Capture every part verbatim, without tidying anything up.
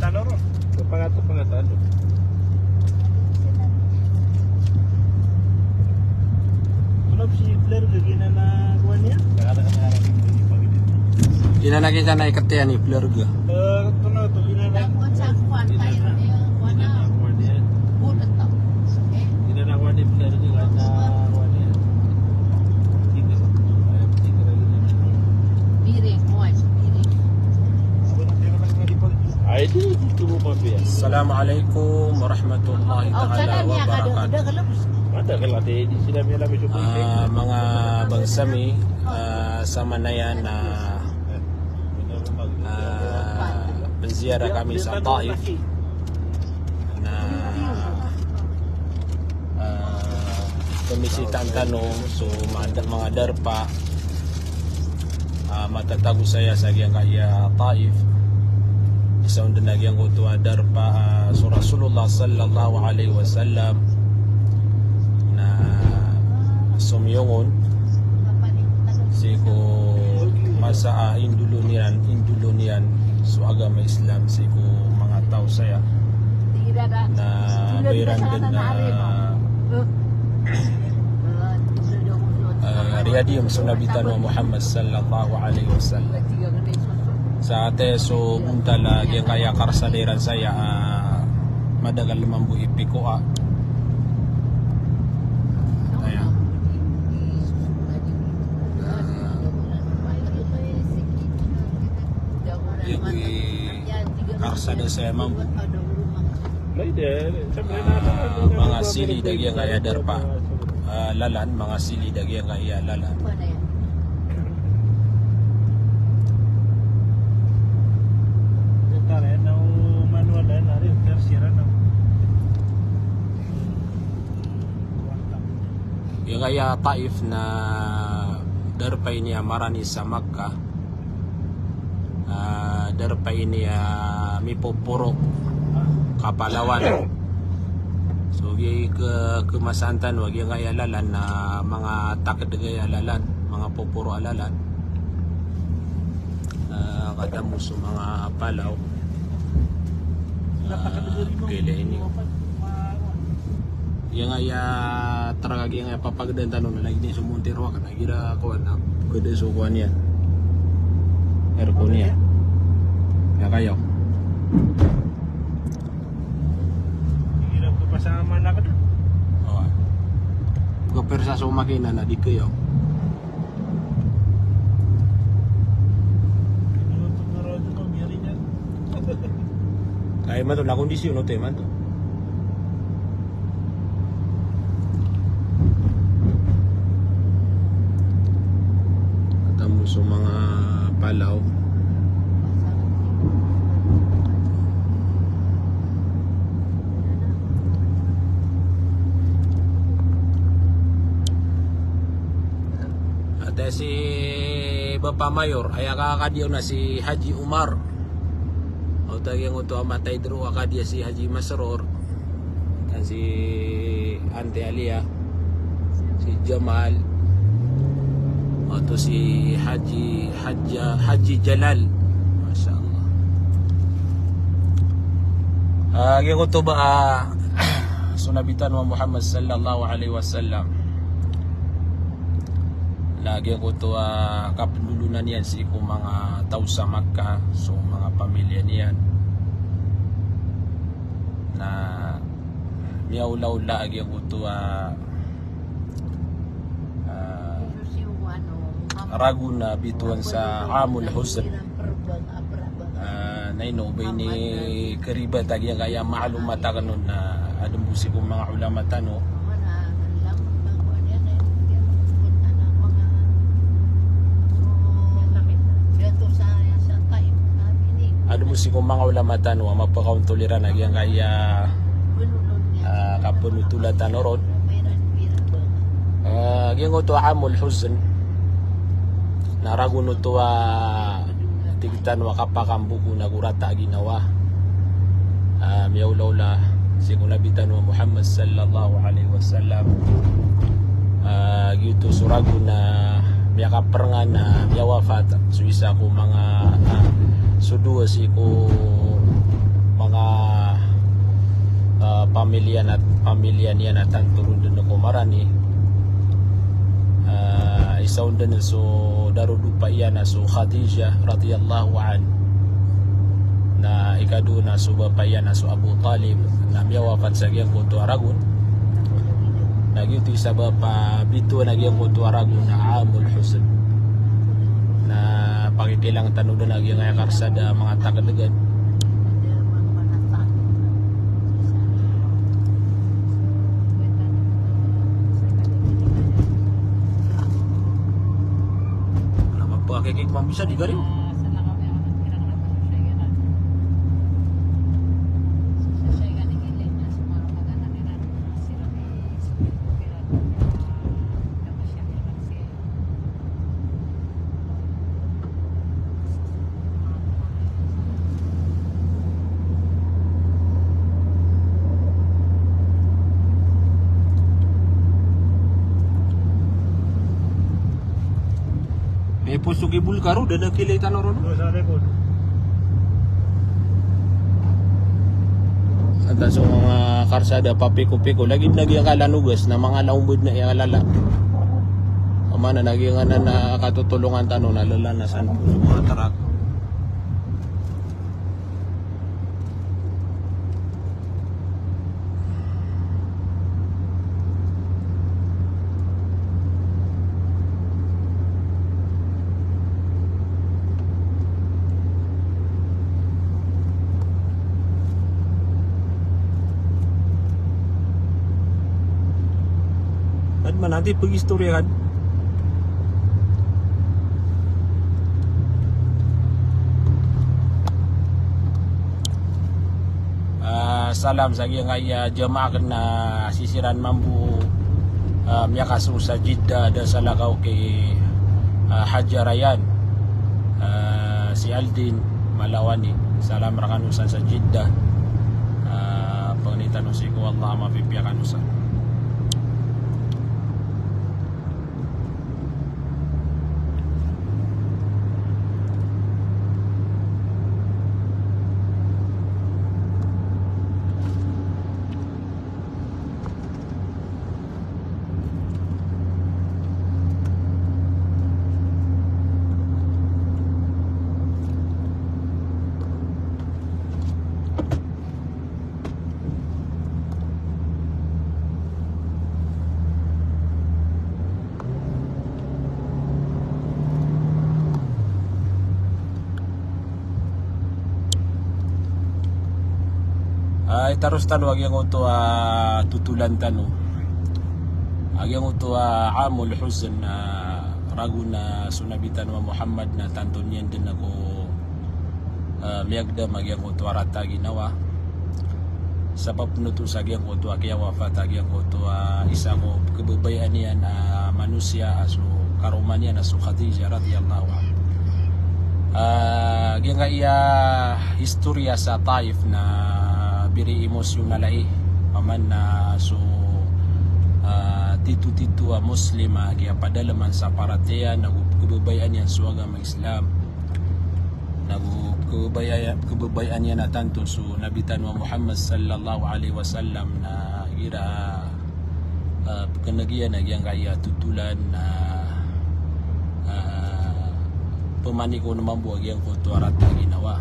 Ano ron? Sa pangat-, pangatlo. Ano si player ka, giyanan a kowan iyan? Giyanan a, giyanan a ikatiyan i player ka. Eh, ito na, ito, giyanan a. Giyanan a kowan iyan. Giyanan a kowan iyan, player ka, giyanan a kowan iyan. Miring, kowan, miring. Assalamualaikum warahmatullahi taala wabarakatuh. Ah, manga bangsa mi, ah, sa manaya na, ah, pziyara kami sa Taif. Na, ah, pmbisitaan tano so manga, manga darpa, ah, matatago saya sa giyangkaya Taif. Isa on dn a giyangkoto a darpa, ah, so Rasulullah sallallahu alaihi wasallam na somiyong on sii ko masa a indolon iyan, indolon iyan so agama Islam sii ko manga taw saya. Na ba iran dn na, ah, riyadiyam so Nabi tano a Muhammad sallallahu alaihi wasallam. Sa ati so bontal a giyangkaya karsada iran saya, ah, madagal mambo i pikowa. Aya. Aya ko i karsada saya mambo. Ah, manga silid a giyangkaya darpa. Ah, lalan, manga silid a giyangkaya lalan. Giyangkaya Taif na darpa ini a marani sa Makkah. Ah, darpa ini a mipoporo kapalawan. So, giya i ke-, kemasaan tano a giyangkaya lalan na manga taked gaya lalan, manga poporo a lalan. Ah, katamoso manga palaw. Ah, gila ini. Giyangkaya truk a giyangkaya papagedan tano na lagid iyan so Montero a kena igira kowan na pageda so kowan iyan. Aircon iyan. Aya kayo. Igira ko pasang a manak do. Oway. Ko persa so makina na di kayo. Kay imanto na kondisyon oto imanto. Katamoso manga palaw. Ati si Bapa Mayor, aya kakadiyaw na si Haji Umar. Oto a giyangkoto a matay dero a kadiya si Haji Masrur. Ati si Ante Alia, si Jamal, oto si Haji, Haja-, Haji Jalal. Masha Allah. Ah, giyangkoto ba, ah, so Nabi tano a Muhammad sallallahu alaihi wasallam. Na giyangkoto a kapndolonan iyan sii ko manga taw sa Makkah, so manga pamilya niyan. Na miyaolaola a giyangkoto a, ah, ragon a bitowan sa Amul Huzn. Ah, na ino ba ini karibat a giyangkaya maalomat akn on na adn bo sii ko manga ulama tano. Adn bo sii ko manga ulama tano a mapakaontol iran a giyangkaya, ah, kapnotola tano ron. Ah, giyangkoto a Amul Huzn na ragon oto a tig tano a kapakamboko nago rata a ginawa. Ah, miyaolaola sii ko Nabi tano a Muhammad sallallahu alaihi wasallam. Ah, giyoto so ragon a miyakaprngan a miyawafat so isa ko manga, ah, so dowa sii ko Manga, ah, pamilya na, pamilya niyan a tanto ron dn ko Marani. Ah, isa on dn so darodopa iyan a so Khadijah radhiyallahu anha. Na ikadowa na so bapa iyan a so Abu Talib, na miyawafat sa giyangkoto a ragon. Na giyoto i sabap a bitowan a giyangkoto a ragon na Amul Huzn. Na pakikilang tano dn a giyangkaya karsada a manga takdgan. Mapakikik pambisa di gari. May poso ki Bulgaro, da na kilay tano ron. Antaa so manga karsada papikopiko, lagid na giyangkaya Lanogas, na manga laombed na iyalala. Amana na giyangkanan a katotolongan tano na lala na san poso manga trak. Ad manati pag-istorya kan. Ah, salam sa giyangkaya jamaah na sisiran mambo, ah, miyakasowa sa Jeddah, da salakaw ki, ah, Hajj Rayyan, ah, si Aldin Malawani. Salam rakano san sa Jeddah. Ah, pangni tano sii ko Allah a mapipiya kano san. Ah, itaros tano a giyangkoto a totolan tano. A giyangkoto a Amul Huzn, ah, ragon a so Nabi tano a Muhammad na tanto niyan dn ko ah, miyagdam a giyangkoto a rata a ginawa. Sabap oto sa giyangkoto a kiyawafat a giyangkoto a isa ko pkhababayaan iyan a manosiya a so karoma niyan a so Khadijah radhiyallahu anha. Ah, giyangkaya istorya sa Taif na very emotional ai. Paman na so, ah, titotito a Muslim a kiyapadalaman sa paratiyaya na pkhababayaan iyan so agama Islam. Na go kababaya-, kababayaan iyan a tanto so Nabi tano a Muhammad sallallahu alaihi wasallam na igira, ah, pkhaneg iyan a giyangkaya totolan na, ah, pmanik on mambo a giyangkoto a rata a ginawa.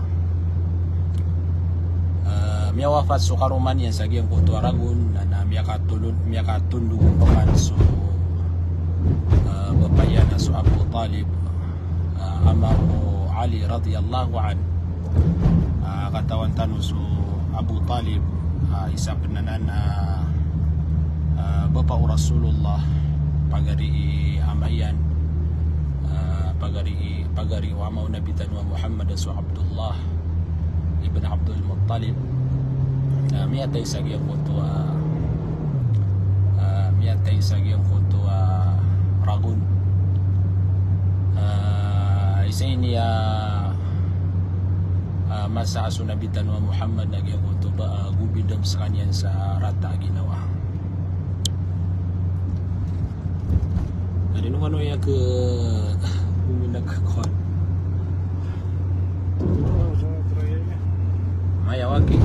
Ah, miyawafat so karoma niyan sa giyangkoto a ragon na, na miyakatolon-, miyakatondog on pman so, ah, bapa iyan a so Abu Talib. Ah, ama o Ali radhiyallahu anhu. Ah, katawan tano so Abu Talib, ah, isa pn anan, ah, ah, bapa o Rasulullah, pagari i ama iyan, ah, pagari i, pagari o ama o Nabi tano a Muhammad a so Abdullah ibn Abdul Muttalib. Na miyatay sa giyangkoto a, ah, miyatay sa giyangkoto a ragon. Ah, isa ini a, ah, masa a so Nabi tano a Muhammad na giyangkoto ba, ah, gobindam skaniyan sa rata a ginawa. Adi no kano iya ke, gobindam ka kowan. Maya Okay.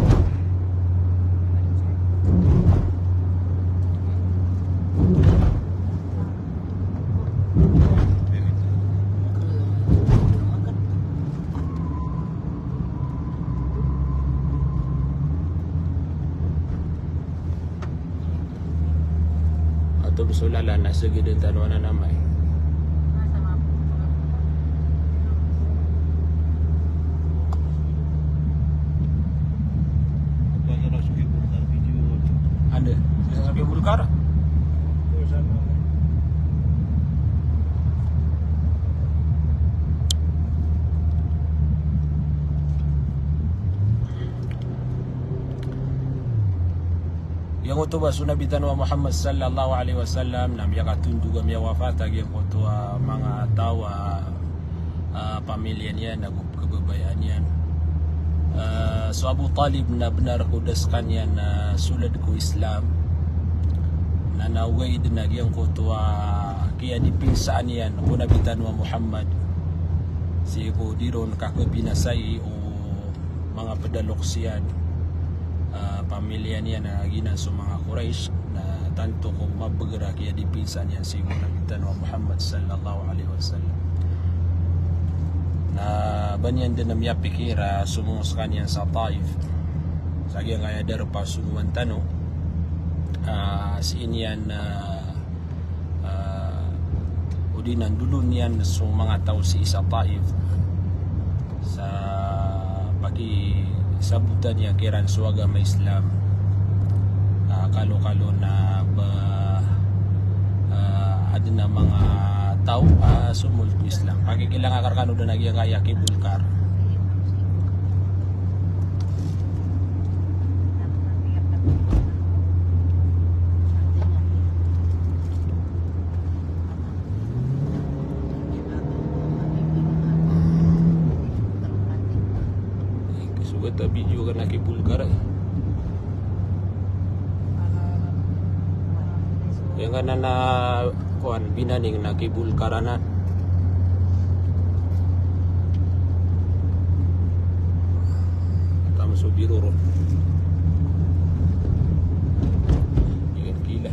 Ato bo so lalan a segeden tano anan a amay. Anda? Sa Sabih Bulkar? Giyangkoto ba so Nabi tano a Muhammad sallallahu alaihi wasallam na miyakatondog a miyawafat a giyangkoto a manga taw a, a, pamilya niyan ago kababayaan iyan. A, so Abu Talib na benar ko da sekaniyan na sold ko Islam. Na, na ogaid na giyangkoto a kiyadipinsaan iyan ko Nabi tano a Muhammad. Sii ko di ron kakabinasai o manga pedalok siyan, a, pamilya niyan a giyanan so manga Quraysh, na tanto ko mabagr a kiyadipinsaan iyan sii ko Nabi tano a Muhammad sallallahu alaihi wasallam. Na ba niyan den miyapikir a somoong sekaniyan sa Taif. Sa giyangkaya darpa so ngowan tano, a, sii niyan, a, a, odi na ndolon iyan so manga taw sii sa Taif sa pakisabotan iyan kiran so agama Islam. A, kalokalo na ba, a, aden a manga taw a somold ko Islam. Pakikilangka rkano den a giyangkaya Cable Car. Sogat a video ka na Cable Car, e. Giyangkanan a kowan, binaning na Cable Car anan. Taman so biro ron. Iyan kila.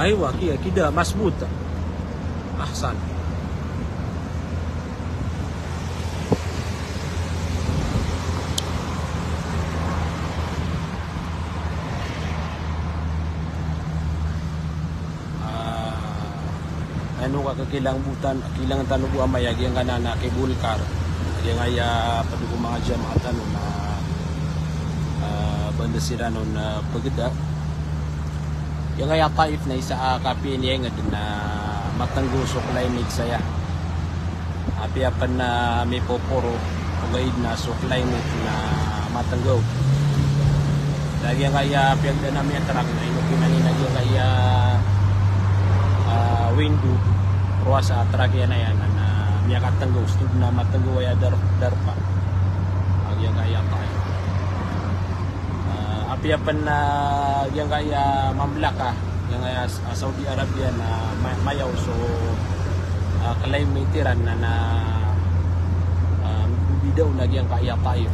Aywa, kiya, kida, masbut. Ahsan. A, ino ka kakilang bo tan-, kilang tano bo amay a giyangkanan a Cable Car. Giyangkaya pd ko manga jamaah tano na, a, banda siran on, a, pagda. Giyangkaya Taif na isa a kapiya niyan ingd na matnggaw so climate saya. Apiya pn na mipoporo, ogaid na so climate na matnggaw. Na giyangkaya piyagdaan ami a truck na ino pinangni na giyangkaya, a, window, rowasa a truck iyan aya na, na miyakatnggaw, sii na matnggaw aya dar-, darpa. A, giyangkaya Taif. A, apiya pn na giyangkaya mamlaka, giyangkaya, a, Saudi Arabia na ma-, mayaw so, a, climate iran na, na, a, mbibida on a giyangkaya Taif.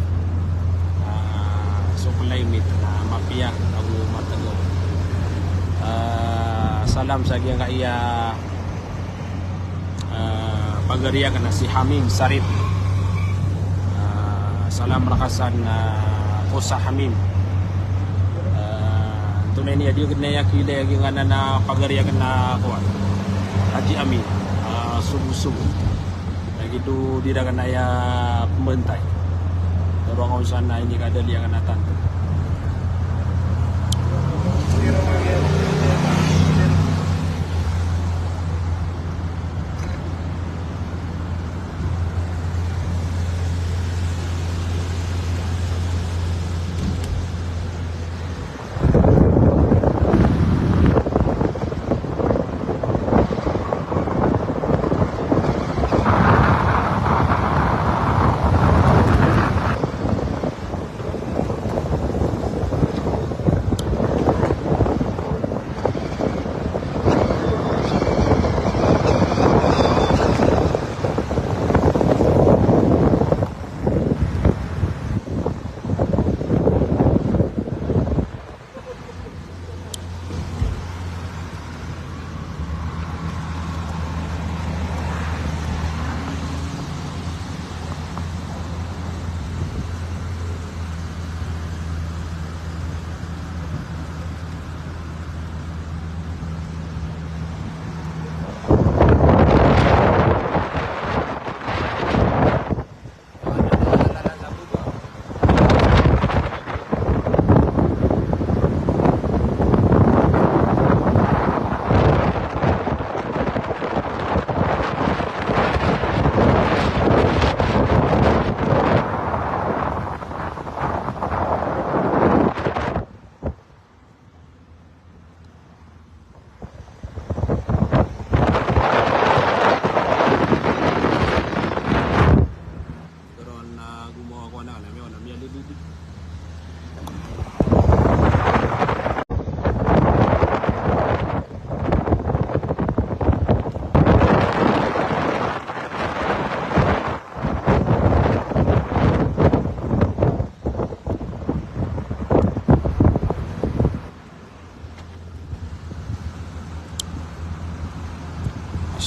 A, so climate na mapiya ago matnggaw. A, salam sa giyangkaya a, pagari akn a si Hamim Sarip. A, salam rka san, a, ko sa Hamim. A, antonaa i niyan di akn aya kilay a giyangkanan a pagari akn a kowan, Haji Amin. A, sogo-sogo. Lagid o di rakn aya pmbantay. Roo ngka on san na inikadali akn a tanto.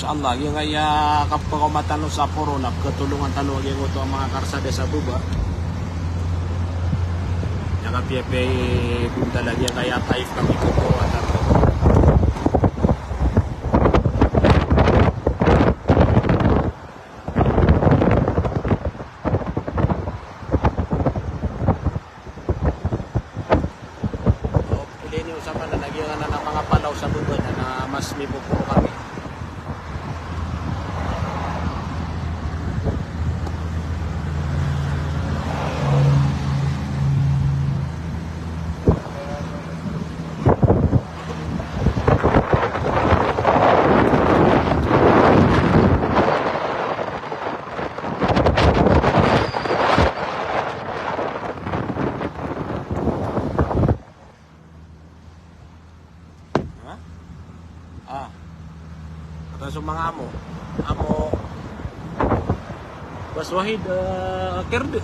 Insha Allah, giyangkaya kapakaoma tano sa poro na pkatolongan tano giyangkoto a manga karsada sa baba. Aya kapiyapiya i bontal a giyangkaya Taif, kapikotoro a tano. O, piliin iyo sa mana, lagid anan a manga palaw sa baba na, na mas mipoporo kami. Ha? Ah. Kata so manga amo. Amo. Bas Wahid, eh, Kird.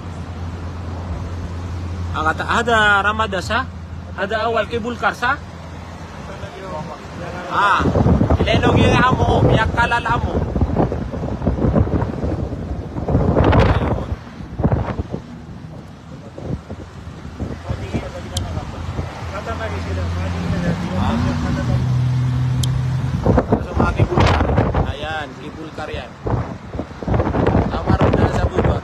Ah, kata, hada Ramada sa? Hada Awal Kibulkar sa? Ah. Ilay lagi amo, miyakalal amo. Ayan, Kibulkar yan. Tama ron na sa baba.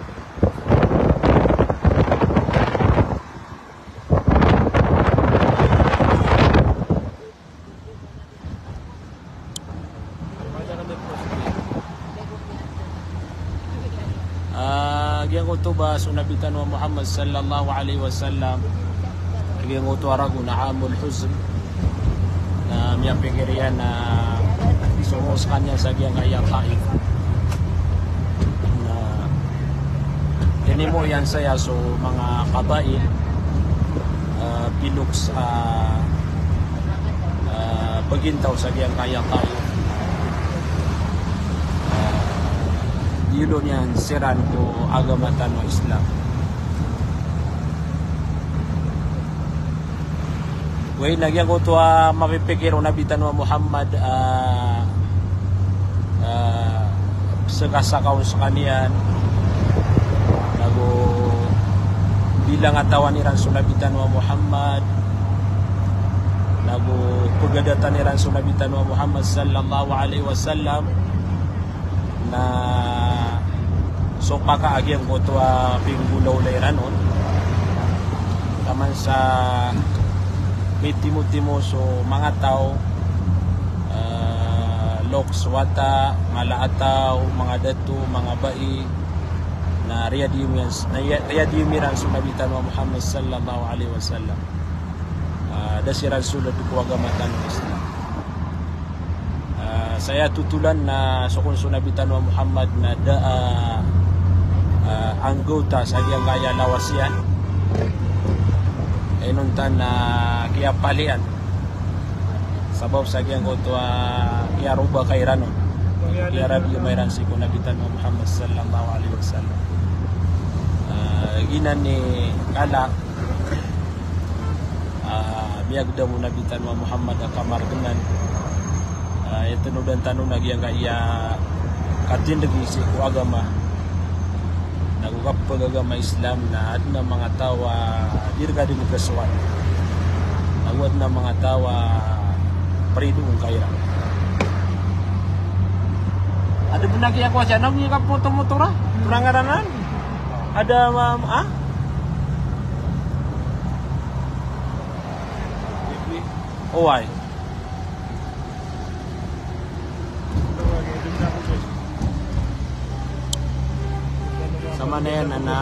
Ah, giyangkoto ba so Nabi tano a Muhammad sallallahu alaihi wasallam, giyangkoto a ragon a Amul Huzn, na miyapikir iyan na so skaniyan sa giyangkaya Taif. Na tinimo iyan saya so manga qabail, ah, piloks, ah, ah, pagintaw sa giyangkaya Taif. Ah, iyolon iyan siran ko agama tano a Islam. Oway, na giyangkoto a mapipikir o Nabi tano a Muhammad, ah, ah, seka sakaon sekaniyan, nago bilangatawan iran so Nabi tano a Muhammad, nago pegadatan iran so Nabi tano a Muhammad sallallahu alaihi wasallam, na sopaka a giyangkoto a pinggolaola iran on. Taman sa mitimotimo so manga taw, eh, loks, wata, mala a taw, manga dato, manga bai, na riyadiyomi iran, na iya-, riyadiyomi iran so Nabi tano a Muhammad sallallahu alaihi wasallam. Ah, da siran sold ko agama tano a Islam. Ah, saya totolan na so kon so Nabi tano a Muhammad na da a, ah, anggawta sa giyangkaya lawas iyan. Inonta na kiyapalian. Sabap sa giyangkoto a kiyaroba kairan on. Kiyaradiyo mairan sii ko Nabi tano a Muhammad sallallahu alaihi wasallam. Ah, giyanan i kala Ah, miyagdam o Nabi tano a Muhammad a kamargnan. Ah, aya tanodan tano na giyangkaya katindeg sii ko agama. Nago kapagagama Islam na aden a manga taw a di reka di makasowan. Nago aden a manga taw a prido ngka iran. Ada benar kaya kuasa na miyakapoto motor a. Penangaranan. Ada, ma-, ah? Oway. Samanaya na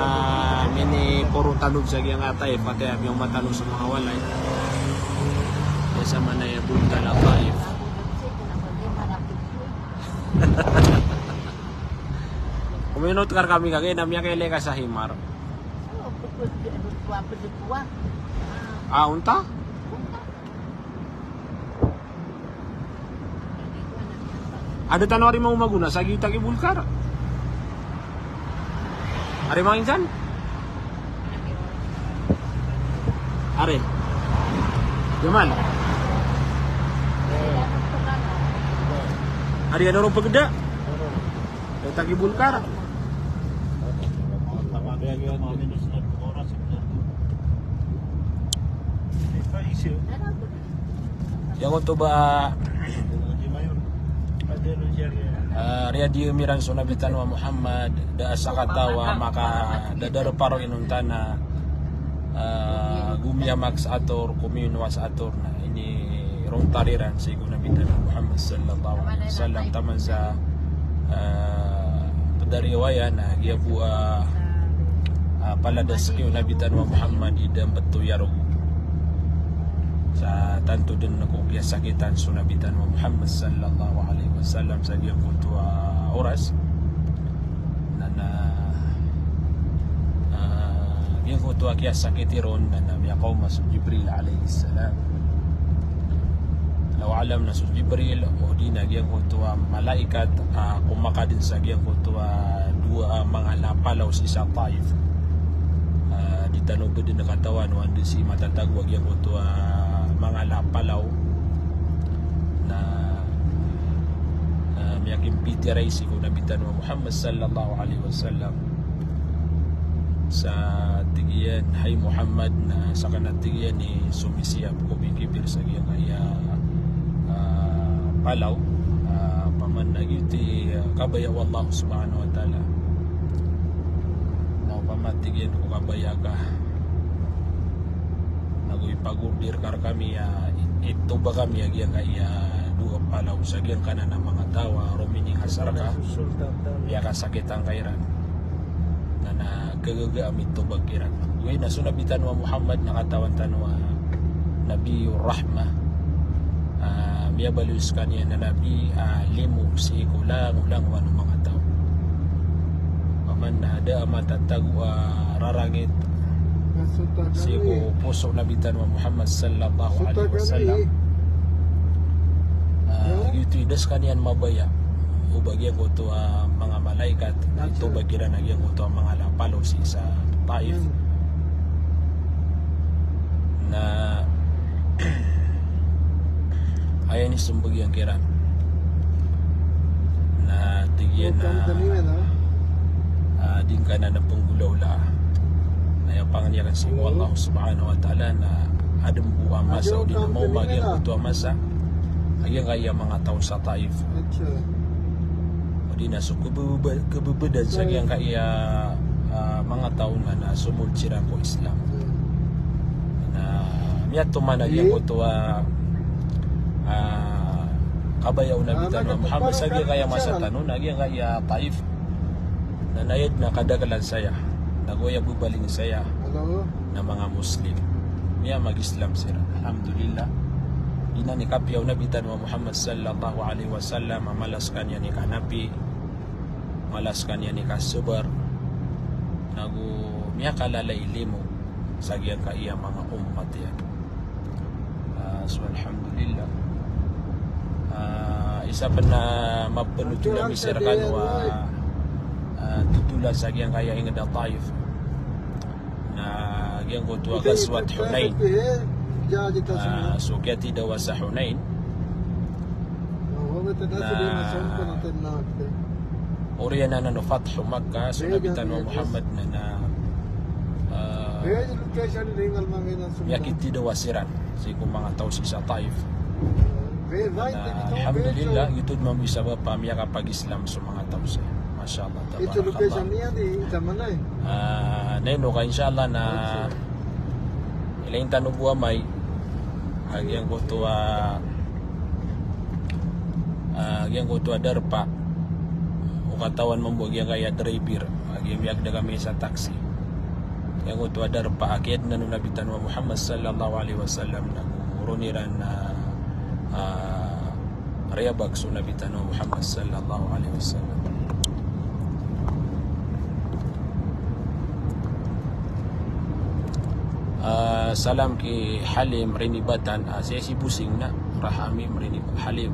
miniporo tano sa giyangkaya Taif, pati a miyaoma tano sa manga walay. Aya samanaya bontal a Taif. Kuminot ka rkami kagiya na miyakailay ka sa himar. Ah, onta? Ada tano ari mangoma gona sa giyoto a Kibulkar. Ari manginsan? Ari. Jamal. Ari ano ron pagda? Tagi bulkar. Giyangkoto ba, ah, riya di miran so Nabi tano a Muhammad, da a sakataw a makadadarpa ron inonta na, ah, gomiyamak sa ator, kominowa sa ator na inirontar iran sii ko Nabi tano a Muhammad sallallahu alaihi wasallam, taman sa, ah, pd a riwaya na giya bo a, ah, palad a ski o Nabi tano a Muhammad i da mbtowi a rogo. Sa tanto dn ko kiyasakitan so Nabi tano a Muhammad sallallahu alaihi wasallam sa giyangkoto a oras. Na, na, ah, giyangkoto a kiyasakiti ron na, na miyakaoma so Jibril alayhis salam. Allahu a'lam na so Jibril, odi na giyangkoto a malaikat, ah, komakadn sa giyangkoto a dowa a manga lapalaw sii sa Taif. Ah, di tano bo dn katawan o anda sii matatago a giyangkoto a manga lapalaw. Na, ah, miyakimpitiyarai sii ko Nabi tano a Muhammad sallallahu alaihi wasallam. Sa tig iyan, "Hay Muhammad, na sakn a," tig iyan, "i somisiyap ko bikibir sa giyangkaya, ah, palaw, ah, opama na giyoto i, ah, kabaya o Allah subhanahu wa ta'ala. Na opama," tig iyan, "ko kabaya ka, nago ipagorder ka rkami a, i-, itobak ami a giyangkaya dowa a palaw sa giyangkanan a manga taw a romining a sarka, iyakasakitan ka iran." Na, na kagaga a mitobak iran. Ogaid na so Nabi tano a Muhammad na katawan tano a Nabiyur Rahmah. Ah, miyabaloy skaniyan a Nabi, ah, limo sii ko langolangowan o manga taw. Opama na da a matatago a rarangit sii ko poso o Nabi tano a Muhammad sallallahu alaihi wasallam. Ah, giyoto i da skaniyan mabaya o ba giyangkoto a manga malaikat, itobak iran a giyangkoto a manga lapalaw sii sa Taif. Na aya inisombag iyan kiran na tig iyan a, ah, di ngka anan a penggolawlaa. Na aya pangni akn sii ko Allah subhanahu wa ta'ala na adn bo a masa, odi na maoma giyangkoto a masa a giyangkaya manga taw sa Taif. Odi na so kebebe-, kebebedan sa giyangkaya, ah, manga taw na, na somold siran ko Islam. Na miyatoman a giyangkoto a, ah, kabaya o Nabi tano a Muhammad sa giyangkaya masa tano na giyangkaya Taif. Na aya dn a kadaklan saya, nago aya bebaling saya na manga Muslim, miyamag-Islam siran. Alhamdulillah. Giyanan i kapiya o Nabi tano a Muhammad sallallahu alaihi wasallam a mala skaniyan i kanapi, mala skaniyan i kasabar, nago miyakalala i limo sa giyangkaya manga ummat iyan. Ah, so alhamdulillah. Ah, isa pn a mapanothol ami sii rkano a, ah, totolan sa giyangkaya ingd a Taif na giyangkoto a Ghazwat Hunain. Ah, so kiyatidawa sa Hunain na oriyan anan o Fathu Makkah, so Nabi tano a Muhammad na, na, ah, miyakitidawa siran sii ko manga taw sii sa Taif. Na alhamdulillah, giyoto dn mambo i sabap a miyakapag-Islam so manga taw sii. Masha Allah, tabarakallah. Ah, na ino ka, insha Allah, na ilay tano bo amay a giyangkoto a, ah, giyangkoto a darpa o katawan mambo a giyangkaya driver a giyangkaya miyagda kami sa taxi. Giyangkoto a darpa a kiyadnan o Nabi tano a Muhammad sallallahu alaihi wasallam na ron iran na, ah, riyabag so Nabi tano a Muhammad sallallahu alaihi wasallam. Ah, salam ki Halim Rinibatan, ah, sii si Bosing na, Rahamim Rini-, Halim.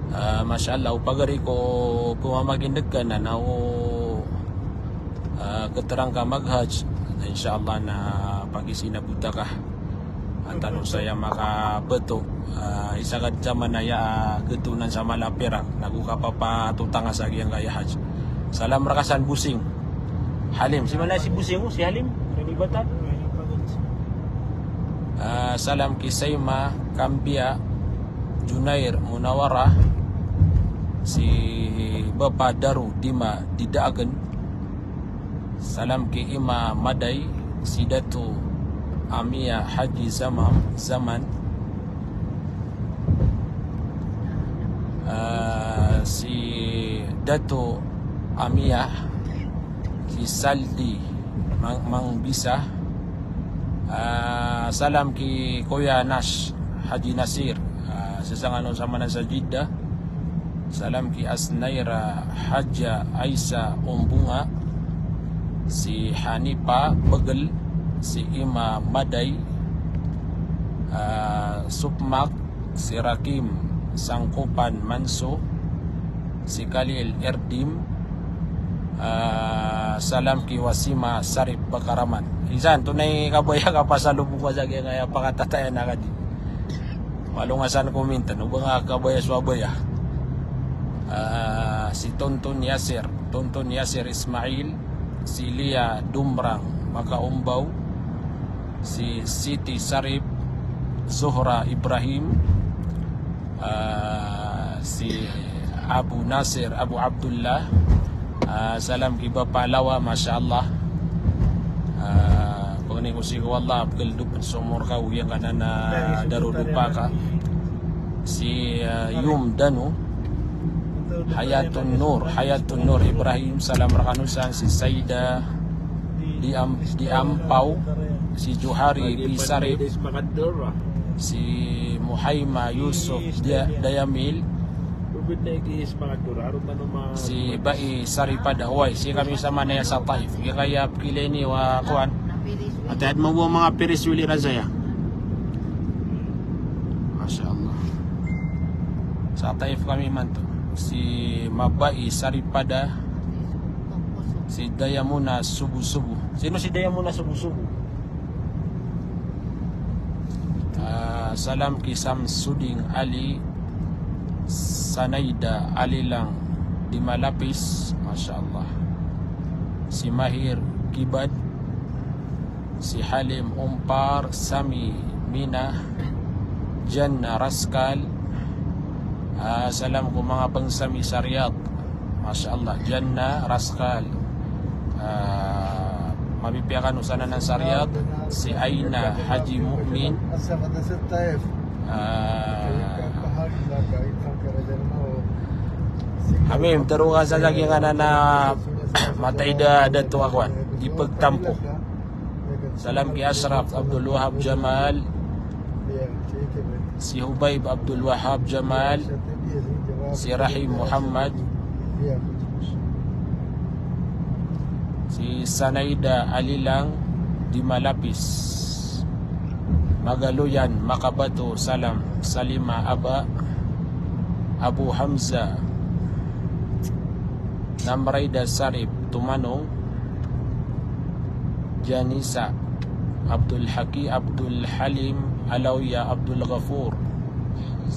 Ah, masha Allah, o pagari ko pemamagindeg ka na, na o, ah, keterang ka mag-Hajj, na insha Allah na pagisina bota ka. Tano saya makabeto, ah, isa ka zaman aya, ah, getonan sa mala a pirak, nago kapapatotanga sa giyangkaya hajj. Salam reka san Bosing Halim. Si mana si Bosing o, si Halim? Rini Bata? Ah, salam ki Saima, Kambia, Junair, Munawara, si Bapa Daru, Dima, Didaagen. Salam ki Ima Maday, si Dato Amia Haji Zamam, Zaman. Ah, si Dato Amia, si Saldi Mang-, Mangbisa. Ah, salam ki Koya Nas, Haji Nasir. Ah, sesangano sa mana sa Jeddah. Salam ki Asnaira Haja Aisa Ombunga, si Hanipa Begel, si Ima Maday, ah, Supmak, si Rakim Sangkopan Manso, si Khalil Erdim, ah, salam ki Wasima Sarip Bakaraman. Insan, tonaa i kabaya ka pasalubong ko sa giyangkaya pakatatayan a kadi. Malongasan komintan, o ba nga kabaya so abaya. Ah, si Tonton Yasir, Tonton Yasir Ismail, si Lia Dumrang Makaombaw, si Siti Sarip, Zuhra Ibrahim, ah, si Abu Nasir, Abu Abdullah, ah, salam ki Bapa Lawa, masha Allah. Ah, pangni ko sii ko Allah, a pgeldopen so omor ka, o giyangkanan a darodopa ka. Si, ah, Yum Danu, Hayatun Nur, Hayatun Nur Ibrahim, salam rekano san, si Saida, di Am-, di Ampaw, si Johari Pisarip, si Muhaima Yusuf Dia-, Dayamil, si Bai Saripada, oway, sii kami sa manaya sa Taif. Giyangkaya pekilay niyo a kowan. Ati ad mo bo manga piris wili razaya. Masha Allah. Sa Taif kami imanto. Si Mabai Saripada, si Dayamuna Subusubu. Sino si Dayamuna Subusubu? Ah, salam ki Samsudin Ali, Sanaida Alilang di Malapis, masha Allah. Si Mahir Kibad, si Halim Umpar, Sami Mina, Janna Raskal. Ah, salam ko manga bangsa mi sa Riyadh. Masha Allah, Janna Raskal. Ah, mapipiya kano sa nanan sa Riyadh, si Aina Haji Mu'min. Ah, Hamim, tero ka sa lagi nga na, na mataid a dato a kowan, di pagtampo. Salam ki Ashraf Abdul Wahab Jamal, si Hubayb Abdul Wahab Jamal, si Rahim Muhammad, si Sanaida Alilang di Malapis, Magaloyan, Makabato, salam, Salima Aba, Abu Hamza, Namraida Sarip Tumanong, Janisa Abdul Haki, Abdul Halim, Alawiya Abdul Ghafur.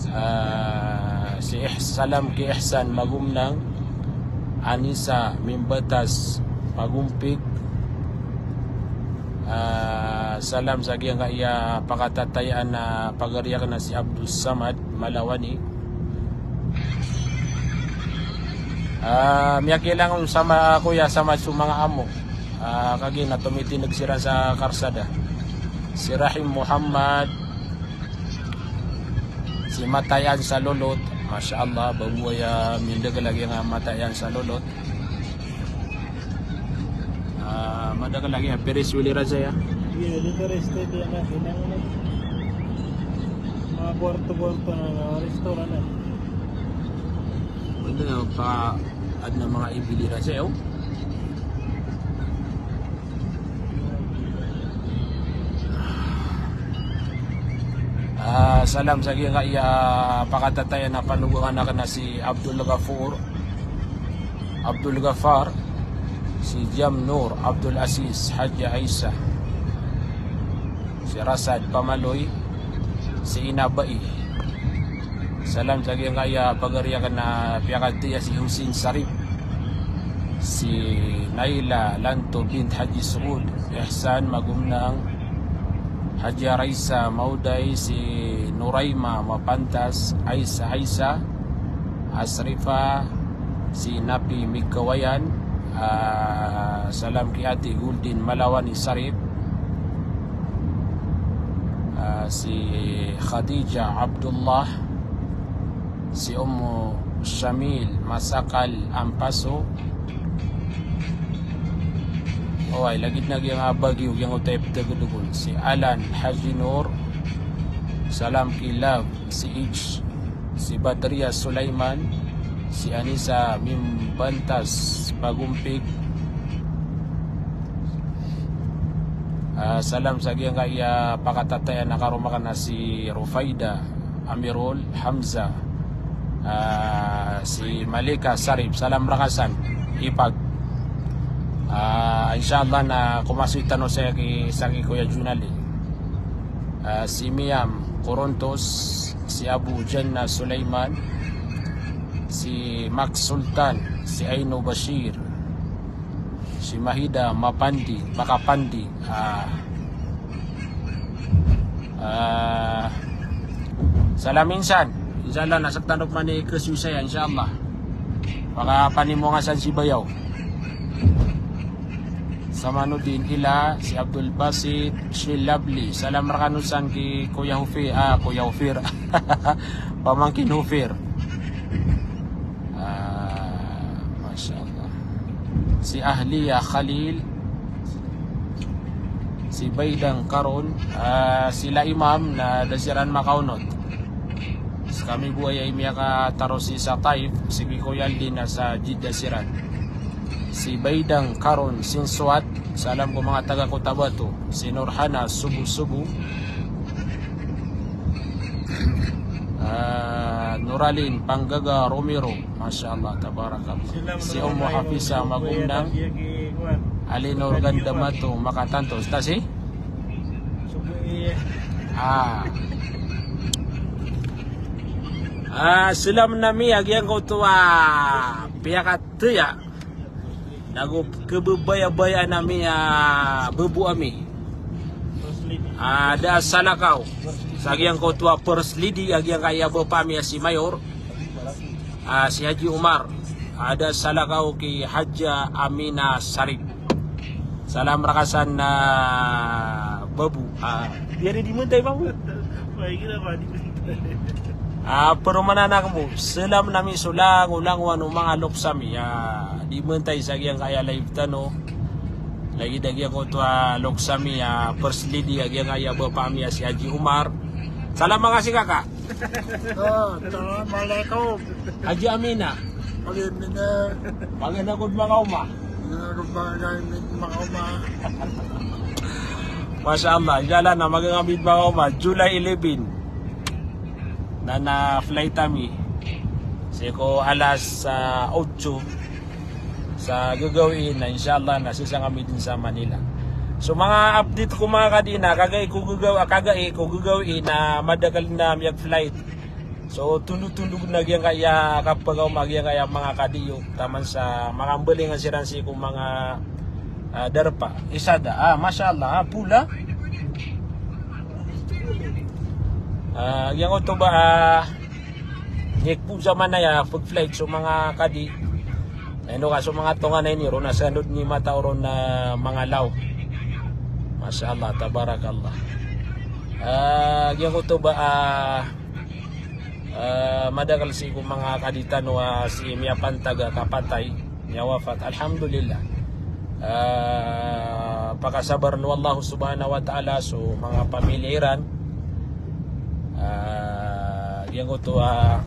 Ah, si Ihs-, salam ki Ihsan Magumnang, Anisa Mimbatas Pagumpig. Ah, salam sa giyangkaya pakatatayaan a pagari akn a si Abdus Samad Malawani. Ah, miyakilang on sama, Kuya, sama so manga amo. Ah, kagiya na tomitindg siran sa karsada. Si Rahim Muhammad, si Matayan sa Lolot. Masha Allah, bago aya mindg lagi nga Matayan sa Lolot. Ah, madakl lagi a piris wili razaya. Iya, di ka resto di ana hinang na. Mga kwarto-kwarto na, na restaurant na. Wala na pa, adn a manga ibili razaya, o. Ah, salam sa giyangkaya pakatatayaan a panogangan akn a si Abdul Ghafur. Abdul Ghaffar, si Jam Nur, Abdul Aziz, Haji Aisa, si Rasad Pamaloy, Si Ina Bai. Salam sa giyangkaya pagari akn a piyakataya si Husin Sarip, si Naila Lanto bint Haji Suud, Ihsan Magumnang, Haji Raisa Mauday, si Nuraima Mapantas, Aisa Aisa, Asrifa, si Napi Mikawayan, ah, salam ki Ate Guldin Malawani Sarip, ah, si Khadija Abdullah, si Ummu Shamil Masakal Ampaso. Oway, lagid na giyangkaya Baguio, giyangkoto a iptagd ko. Si Alan Haji Nur, salam ki Love, si H, si Badria Sulaiman, si Anisa Mimbantas Pagumpig. Ah, salam sa giyangkaya pakatataya na karoma akn a si Rufaida Amirul Hamza, ah, si Malika Sarip, salam rka san, ipag. Ah, insha Allah na komasoy tano sa ki, sa ki Koya Junali. Ah, si Miam Korontos, si Abu Janna Sulaiman, si Max Sultan, si Aino Bashir, si Mahida Mapandi, Makapandi. Ah, ah, salam insan. Insha Allah na sktano pman i khasoy saya, insha Allah. Makapanimo nga san si Bayaw. Samanuddin Ila, si Abdul Basit, si Lovely. Salam rkano san ki Koya Hufir, ah, Koya Hufir. Pamangkin Hufir. Ah, masha Allah. Si Ahliya Khalil, si Baydang Karon, ah, sila Imam na da siran makaonot. Skami bo aya i miyakataro sii sa Taif, si Koya Aldin na sa Jeddah siran. Si Baydang Karon Sinsuat, salam ko manga taga Cotabato. Si Nurhana Subu-Subu. Ah, Nuralin Panggaga Romero, masha Allah, tabarakallah. Si Ummu Hafisa Magumnang, Alinor Gandamato, Makatantos. Ta si? Ah. Ah, salam ami a giyangkoto a piyakataya. Nago khababayaan ami a babo ami. Ah, da a salakaw sa giyangkoto a First Lady a giyangkaya bapa ami a si Mayor, ah, si Haji Omar. Ah, da a salakaw ki Haja Amina Sarip. Salam rka san a babo. Ah, di ari di mantay, babo. Ah, paroman anak mo, salam ami so langolangowan o manga loks ami a di mantay sa giyangkaya live tano. Lagid a giyangkoto a loks ami a First Lady a giyangkaya bapa ami a si Haji Omar. Salam, manga si kaka. Ah, assalamualaikum. Haji Amina. Haji Amina. Paganay ko manga oma. Paganay ko manga oma. Masha Allah, insha Allah na maganay ko manga oma. July eleven. Na, na flight ami sii ko alas, ah, otso sa gagawii na, insha Allah na sasang ami dn sa Manila. So manga update ko manga kadi na kagai ko gagaw-, ah, kagai ko gagawii na madakl na miyag-flight. So tondotondog na giyangkaya kapagaw ma giyangkaya manga kadi iyo, taman sa manga mbalingan siran sii ko manga, ah, darpa. Isa da. Ah, masha Allah. Ah, pola. Ah, giyangkoto ba, ah, Ngik bo sa manaya pag-flight so manga kadi. Ino ka so manga tonganay niyo ron na sanod ni matao ron na manga law. Masha Allah, tabarakallah. Ah, giyangkoto ba, ah, ah, madakl sii ko manga kadi tano a sii miyapantag a kapatay. Miyawafat, alhamdulillah. Ah, pakasabarn o Allah subhanahu wa ta'ala so manga pamilya iran. Ah, giyangkoto a,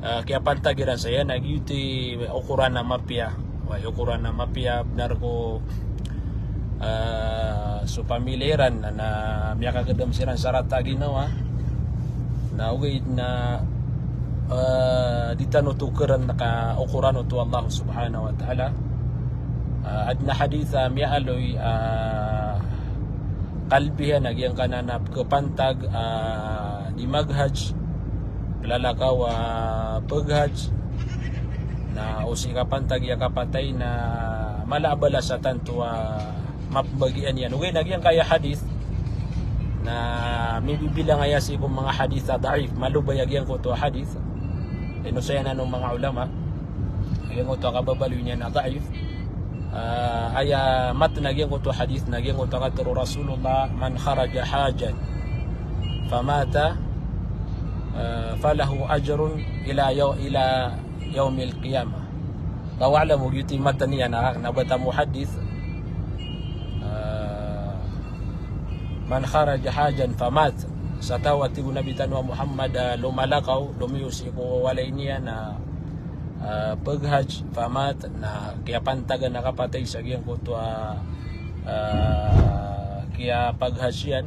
ah, kiyapantag iran saya na giyoto i okoran a mapiya. Oway, okoran a mapiya, bnar ko, ah, so pamilya iran na, na miyakagdam siran sa rata a ginawa. Na ogaid na, ah, di tano tokarn ka okoran oto o Allah subhanahu wa ta'ala. Ah, adn a hadith a miyaaloy, ah, qalbi iyan a giyangkanan a pkhapantag a di maghajj, plalakaw a phaghajj, na o sii kapantag iyan kapatay na mala a balas a tanto a mapmbagian iyan. Ogaid na giyangkaya hadith na mibibilang aya sii ko manga hadith a daif, malobay a giyangkoto a hadith. Ino saya na o manga ulama, giyangkoto a kababaloy niyan a daif. Ah, aya matn a giyangkoto a hadith na giyangkoto a katharo o Rasulullah, "Man kharaja hajjan famata, ah, falahu ajrun ila yaw-, ila yawmil qiyamah." Allahu a'lam, ogaid i matn iyan a, na bata muhaddith. Ah, "Man kharaja hajjan famat." Sa taw a tig o Nabi tano a Muhammad a lomalakaw, lomiyo sii ko walay niyan a, ah, phaghajj, famat, na kiyapantagan a kapatay sa giyangkoto a, ah, kiyaphaghajj iyan,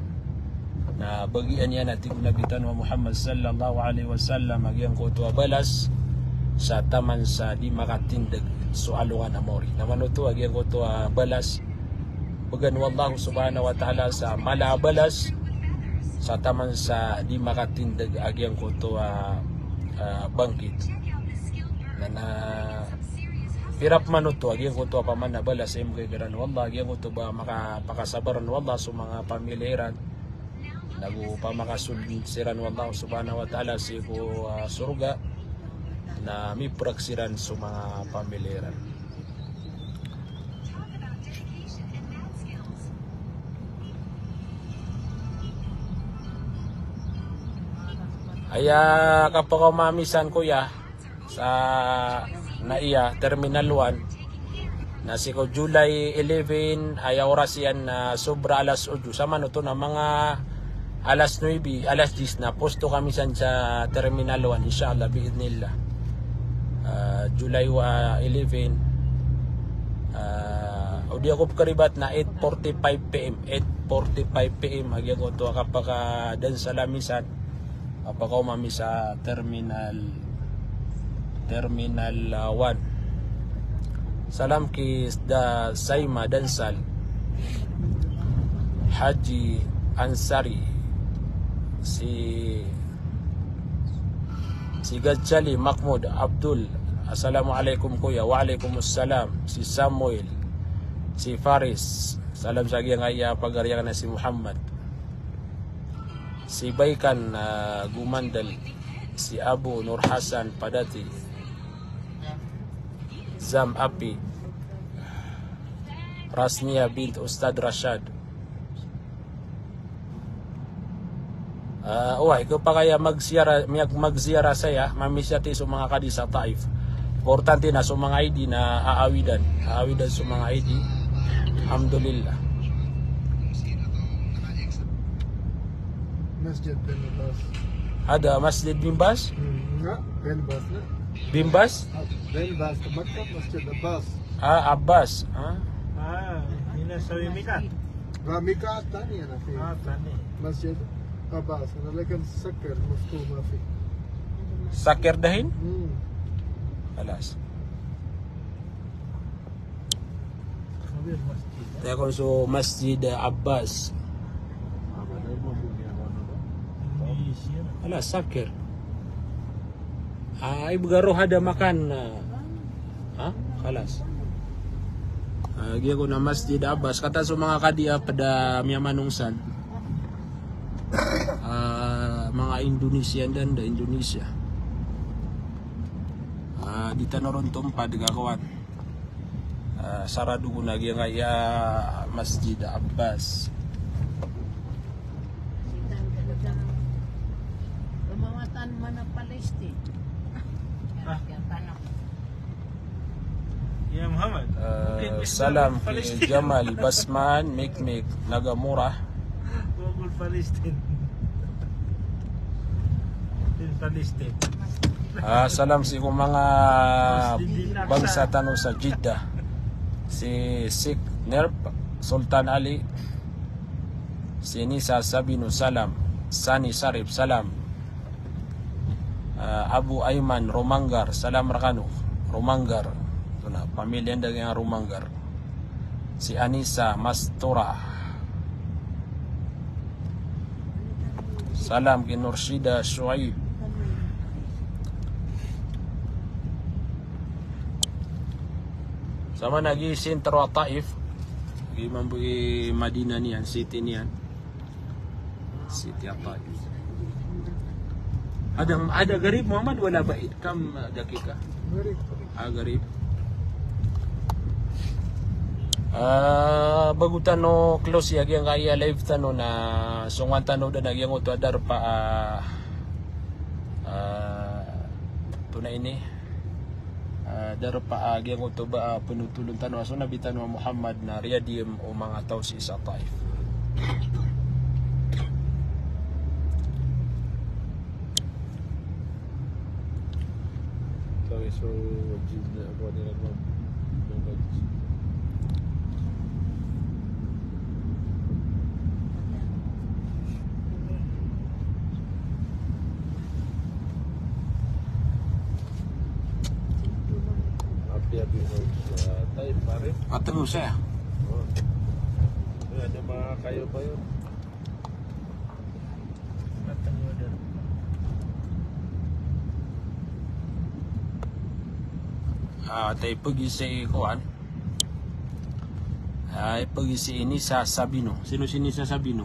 na bagian iyan a tig o Nabi tano a Muhammad sallallahu alaihi wasallam a giyangkoto a balas sa taman sa di makatindg so alongan a mawri. Na mano oto a giyangkoto a balas, bgan o Allah subhanahu wa ta'ala sa mala a balas sa taman sa di makatindg a giyangkoto a, ah, bangkit. Na, na pira pman oto a giyangkoto a pman a balas a imbgay kiran o Allah, a giyangkoto ba makapakasabaran o Allah so manga pamilya iran. Nago pamakasold siran o Allah subhanahu wa ta'ala sii ko, ah, sorga, na miprak siran so manga pamilya iran. Aya kapakaoma ami san, koya, sa, na iya, Terminal one. Na sii ko July eleven, aya oras iyan na sobra alas otso. Sa mano oto na manga alas nuebe, alas diyes na posto kami san sa Terminal one, insha Allah, bi'idhnillah. Ah, July wa-, eleven. Ah, o di ako pkharibat na eight forty-five P M, eight forty-five P M, a giyangkoto a kapakadansal ami san. Kapakaoma ami sa Terminal, Terminal, ah, one. Salam ki Sda Saima Dansal, Haji Ansari, si, si Gajali Mahmud Abdul. Assalamualaikum, Kuya. Waalaikumsalam. Si Samuel, si Faris. Salam sa giyangkaya pagari akn a si Muhammad. Si Baikan, ah, Gumandal, si Abu Nur Hasan Padati, Zam Api, Rasnia bint Ustadh Rashad. Ah, oway, khapakay a magziyara, miyag-, magziyara saya, mamisiyati so manga kadi sa Taif. Importante na so manga I D na aawidan. Aawidan so manga I D. Alhamdulillah. Masjid bin Baz. Ada Masjid bin Baz? Hmm, na, bin Baz na. Bin Baz? Ah, bin Baz, maktab Masjid Abbas. Ah, Abbas. Ah. Ah, ina sa mikat. Wa mikat tani ana fi. Ah, tani. Masjid Abbas, ana lakin sakir, maftuh ma fi. Sakir dahin? Hmm. Khalas. Taya kon so Masjid Abbas. Ala sakir. Ah, ibgaro hada makan. Ah, ha? Khalas. Ah, giya ko na Masjid Abbas. Katan so manga kadi a pd a miyamanong san. Ah, manga Indonesia, nda, nda Indonesia. Ah, di tano ron tompad kakowan. Ah, sarado ko na giyangkaya Masjid Abbas. Sitan ka daw. Rumawatan man a Palestine. Ah. Ya Muhammad. Ah, salam ki Jamal Basman, Mikmik, Nagamura. Google Palestine. Din Palestine. Ah, salam sii ko manga bangsa tano sa Jeddah. Si Sik Nerp, Sultan Ali, si Nisa Sabino, salam. Sani Sarip, salam. Ah, Abu Aiman Romanggar, salam rkano. Romanggar. Ito na, pamilya nda giyangkai a Romanggar. Si Anisa Mastura. Salam ki Nurshida Shuaib. Sa maana gi sentro a Taif, gi mambo i Madinah niyan, city niyan. City a Taif. Ada, ada garib, Muhammad, wala ba'id? Kam daqiqah? Garib. Ah, garib. Ah, bago tano close a giyangkaya live tano na songowan tano dn a giyangkoto a darpa a, ah, tonaa ini, ah, darpa a giyangkoto ba, ah, pnotolon tano a so Nabi tano a Muhammad na riyadiyam o manga taw sii sa Taif. Sorry, so, wajib na ako nila, ma'am. Api-api sa Taif, pare. Patro saya. Oh. Ay, ada mga kayo pa yun. Ah, tay pegi si kowan. Ah, pegi si Nisa Sabino. Sino si Nisa Sabino?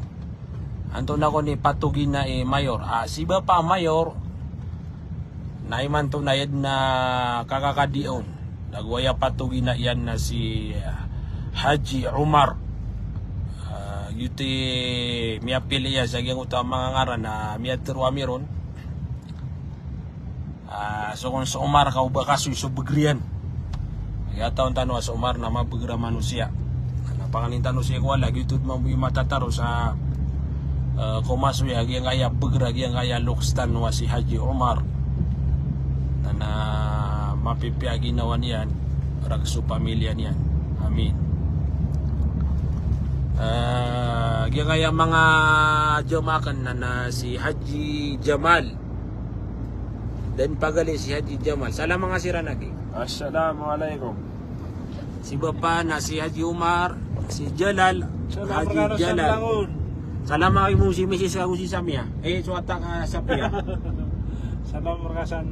Antonaa kon i patogi na i mayor. Ah, si Bapa Mayor. Na imanto na aya dn a kakakadi on. Nago aya patogi na iyan na si, ah, Haji Omar. Ah, giyoto i miyapili iyan sa giyangkoto a manga ngaran a miyatharo ami ron. Ah, so kon so Omar ka o ba kasoy so begr iyan. Aya taon tano a so Omar na mabeger a manosiya. Na panganin tano si kowan lagid oto mambo i matatharo sa, eh, komasoy a giyangkaya beger a giyangkaya loks tano a si Haji Omar. Na, na mapipiya a ginawa niyan, rk so pamilya niyan. Amin. Eh, giyangkaya manga jamaah akn na, na si Haji Jamal. Dn pagali si Haji Jamal. Salam angka siran aki. Assalamu alaikum. Si Bapa na si Haji Omar, si Jalal, Haji Jalal. Salam angka mo si misis ka ago si Samia. Eh, so wata ka Sapia. Salam rk a san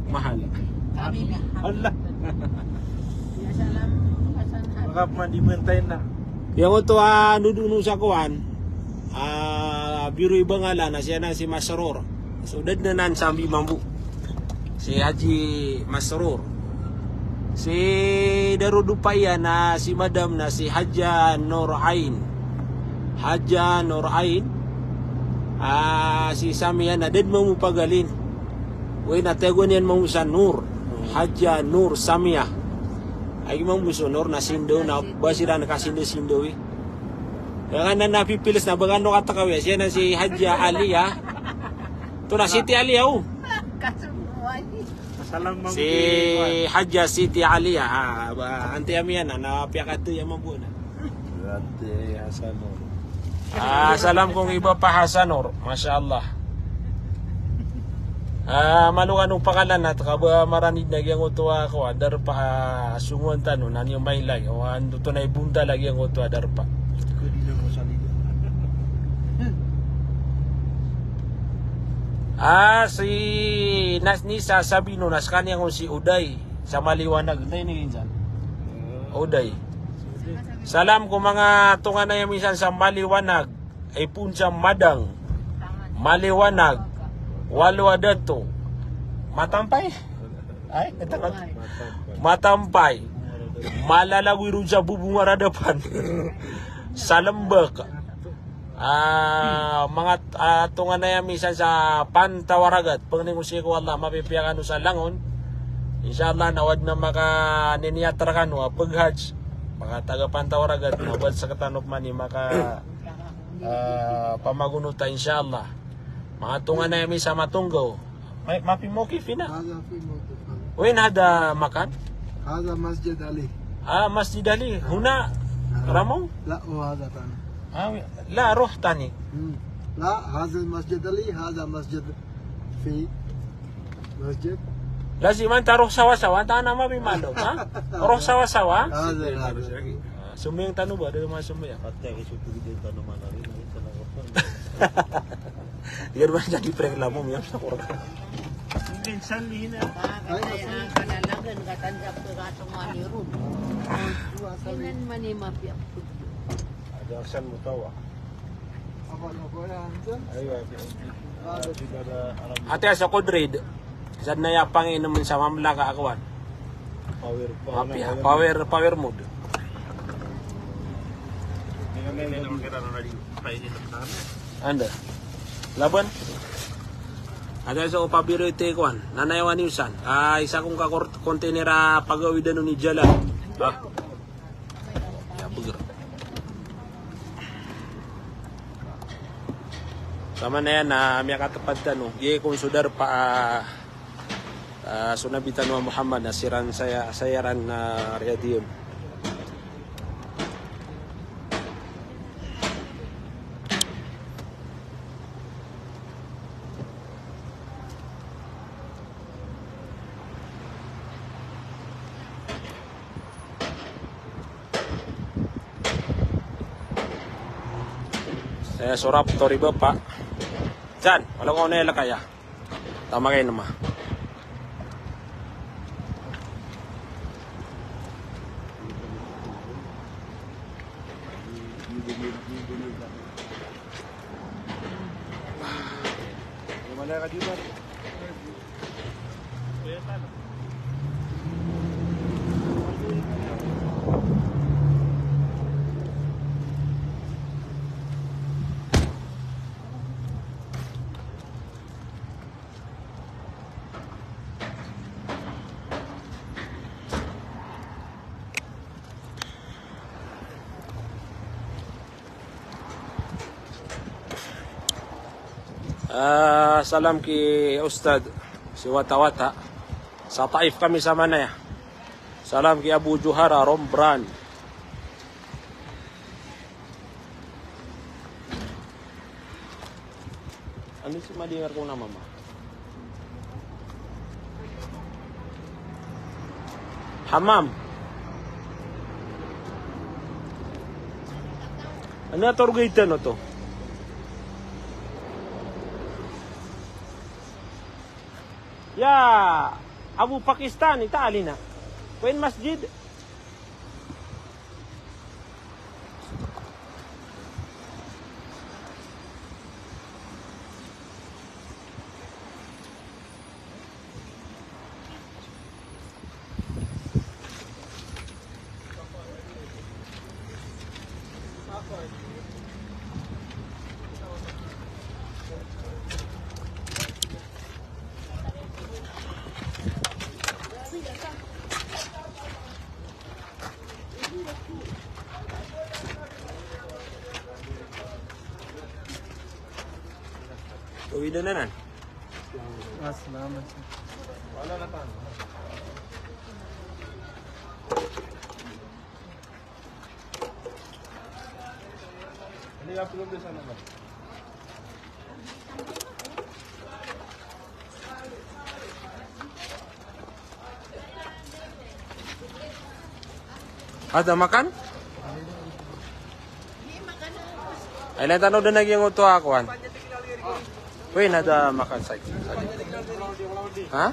mahal. Kami na. Allah. Ya, salam rk a san mahal. Maka pman di bantay na. Giyangkoto a ndodono sa kowan. Ah, biro i Bangala na siya na si Masrur. So, da dn anan sambi mambo. Si Haji Masrur. Si darodopa iyan na si madam na si Haja Nur Ain. Haja Nur Ain. Ah, si Samia na da dn mambo pagalin. Oway, na tagoan iyan mambo sa Nur. Haja Nur Samia. Ay mambo so Nur na Sindawi na ba siran kasinda-sindawi. Aya nga na pipils na ba kano katakawi, siya na si Haja Alia. Oto na Siti Alia, o. Si Haja Siti Alia, ah, ba, anti ami ana, na piyakataya mambo na. Anti Hasanor. Ah, salam ko i Bapa Hasanor, masha Allah. Ah, malo kano pakalanat ka ba maranid na giyangkoto a kowan, darpa a songowan tano na niyo mailay, o antonaa i bontal a giyangkoto a darpa. Ah, si Nas-, Nisa Sabino na skaniyan kon si Uday sa Maliwanag. Antaa ini insan? Uday. Salam ko manga tonganay ami san sa Maliwanag. Ipon sa Madang, Maliwanag, Walo a Dato, Matampay? Ay, ito ka. Matampay. Malalagoy ron sa Bubong Aradapan. Sa Lembek. Ah, manga, ah, tonganay ami san sa Pantawaragat. Pangni ko sii ko Allah, mapipiya kano sa langon. Insha Allah, na o adn a makaniniyat rkano a pag-Hajj. Manga taga Pantawaragat, na o ba sktano pman i maka Ah, pamagonota, insha Allah. Manga tonganay ami sa Matonggo. May, mapi mawqif ina? Hada fi mawqif. Wain hada makan? Hada Masjid Ali. Ah, Masjid Ali. Huna, Ramong? La, o hada tani. Ah, wi-, la, roh tani. Hmm. La, hada Masjid Ali, hada Masjid fi Masjid. Lazi man ta roh sawa-sawa, ta na mabimalo, ha? Roh sawa-sawa? Hada, hada. Ah, sumbayang tano ba, da man sumbayang. Pati ako sa pwede tano manari, nari tano. Di ka naman jadi preklamo, miyam sa korka. Minsan di na. Ay, ay, ay, kalalagan, katanggap ka katong ani ron. Inan man i mapiya. Ada san mo tawa. Ate, sa Kodrid, sa na ya panginomen sa mamlaka a kowan. Power, power, power mode. Anda. Laban. Ate, sa opabiro iti kowan. Nanayawan iyo san. Ah, isa kong ka kor-, container a pagawidan o ni Jalal. Ah. Ya, beger. Samanaya na miyakatepad tano. Giya kon so darpa, ah, ah, so Nabi tano a Muhammad na siran saya, sayaran na riyadiyan. Saya sorap to riba, Pak. Jan, wala ko na ilakaya. Tama kayo naman. Ah, salam ki Ustadh si Wata-Wata. Sa Taif kami samanaya. Salam ki Abu Johara Rombran. Ano si madingar ko na mama? Hamam. Ano a torgay tano to? Ya Abu Pakistan, ita alina. Kwen masjid. Kawidan anan. Mas, salamat. Ada makan? Ay, lantan o da naging oto ako, an. Wait, ada makan sa. Ha?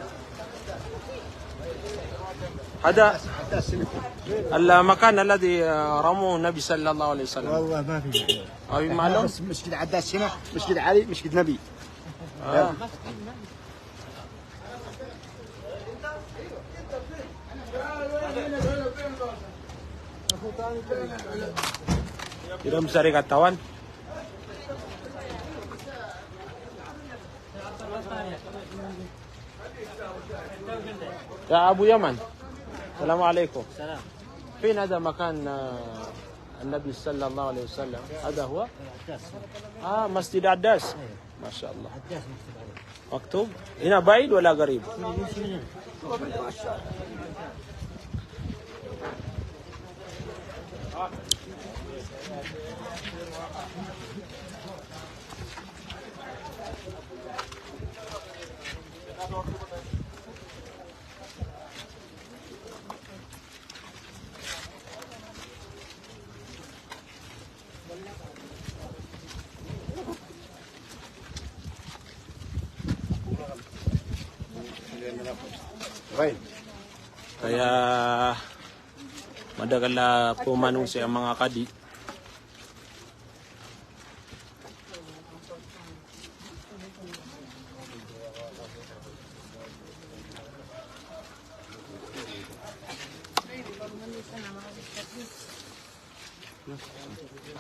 Ada al-makan alladhi, ah, ramahu Nabi sallallahu alaihi wasallam. والله ما في معنى. Ay, malum. بس مسجد عداس هنا، مسجد علي، مسجد النبي. Ah. Iran besar katawan. Ya Abu Yaman. Assalamualaikum. Salam. Fina ada makan, ah, Nabi sallallahu alaihi wasallam? Ada huwa? Adas. Ah, Masjid Adas. Iya. Masha Allah. Adas, Masjid Adas. Maktub? Ina baid wala garib? Kaya madakel a pomanong sii a manga kadi.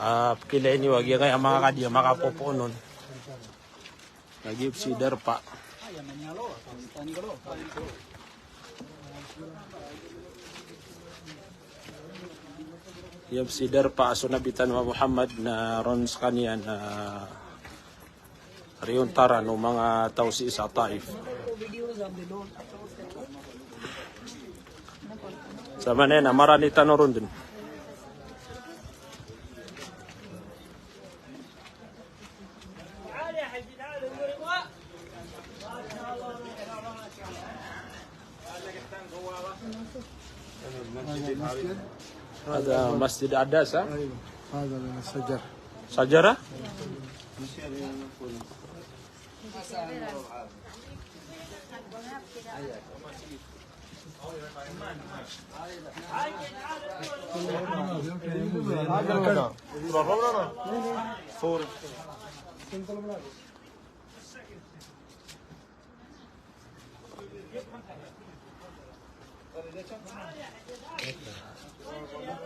Ah, pkilay niyo a giyangkaya manga kadi a makapopoon on. Lagid o psi darpa. Iya psi darpa a so Nabi tano a Muhammad na ron skaniyan a riyontaran o manga taw sii sa Taif. Sa manaya na marani tano ron den. هذا مسجد عداس، ها؟ أيوة. هذا الشجر. شجرة؟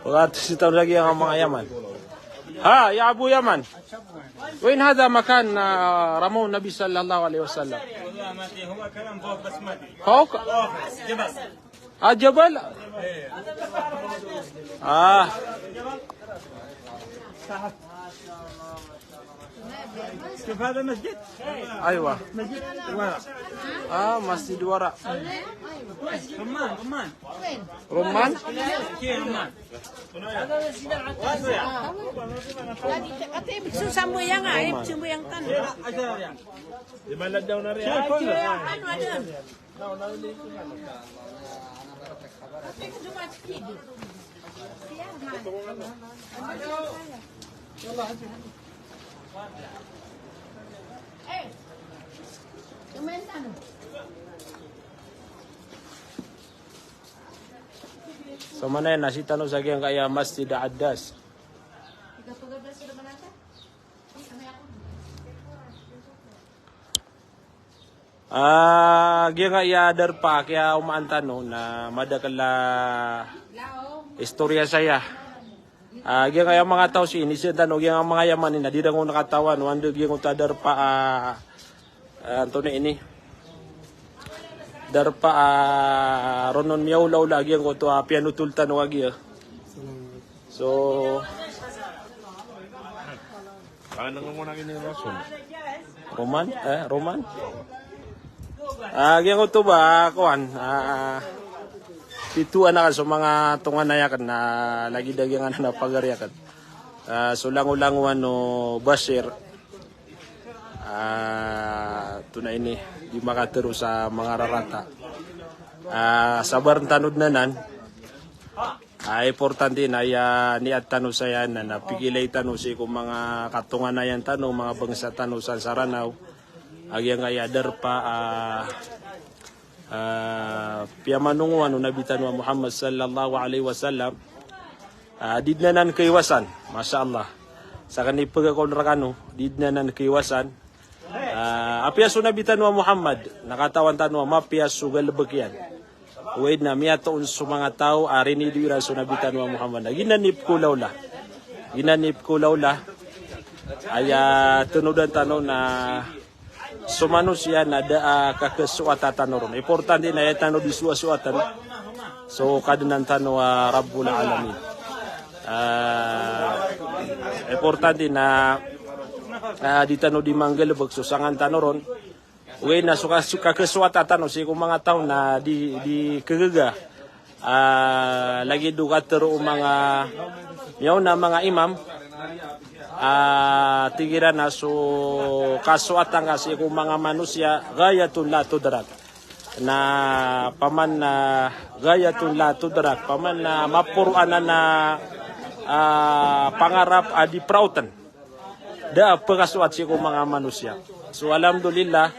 Wala, sii tano lagid a manga Yaman. Ha, ya Abu Yaman. Wain hadha makan, ah, ramahu Nabi sallallahu alaihi wasallam. Fawq? Ah, jabal. Ah. شوف هذا مسجد. أيوة. مسجد ورا. آه، مسجد ورا. رمان، رمان. رمان؟ كي رمان. Ati, ati, ibig sabihin mo yan nga, ibig sabihin mo yan tan. Ano, ano? So, manaya na sii tano sa giyangkaya Masjid Addas. Ah, giyangkaya darpa a kiyaomaan tano na madakel a istorya saya. Ah, giyangkaya manga taw sii, iniiza tano giyangkaya manga Yamani na di ran katawan o anda giyangkoto a darpa a, ah, antonaa ini. Darpa a ron on miyaolaola giyangkoto a piyanotol tano a giya. So, Roman, eh, Roman. Ah, giyangkoto ba, kowan, ah, pito anan so manga tonganay aken na lagid a giyangkanan a pagari aken. Ah, so langolangowan o Bashir. Ah, antonaa ini, di makatero sa manga rarata. Ah, sabar tano den anan. Ah, importante na aya niyat tano saya na, na pikilay tano sii ko manga katonganayan tano, manga bangsa tano san sa Ranaw. A giyangkaya darpa, ah, ah, piyamanongowan o Nabi tano a Muhammad sallallahu alaihi wasallam. Ah, di den anan kaiwasan, masha Allah. Sa kanipegakoon rekano, di den anan kaiwasan. Ah, apiya so Nabi tano a Muhammad, na katawan tano a mapiya so galebek iyan. Ogaid na miyatoon so manga taw a rinidoay iran so Nabi tano a Muhammad. Na giyanan i pekolaola. Giyanan i pekolaola. Aya tenodan tano na so manosiya na da a kakesoata tano ron. Importante na aya tano di soasoaten so Kadnan tano a Rabbul Alamin. Ah, importante na, ah, di tano di manggalebek so sangan tano ron. Ogaid na so ka-, so kakesoata tano sii ko manga taw na di, di kegaga. Ah, lagid o katero o manga miyaona a manga imam. Ah, tig iran a so kasoatan ka sii ko manga manosiya, ghayatun la tudrak. Na paman na ghayatun la tudrak, paman na maporo anan a, ah, pangarap a di praoten. Da a pekasoat sii ko manga manosiya. So, alhamdulillah,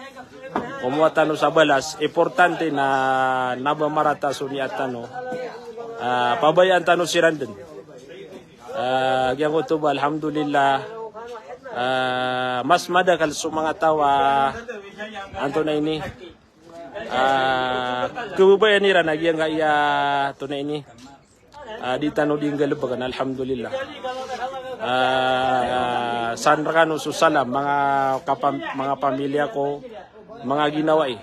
Komowa tano sa balas, importante na, na ba marata so niyat tano. Ah, pabayaan tano siran den. Ah, giyangkoto ba, alhamdulillah. Ah, mas madakl so manga taw a, antonaa ini. Ah, kababayaan iran a giyangkaya, antonaa ini. Ah, di tano di nggalbkn, alhamdulillah. Ah, san rkano so salam, manga kapam-, manga pamilya ko, manga ginawai.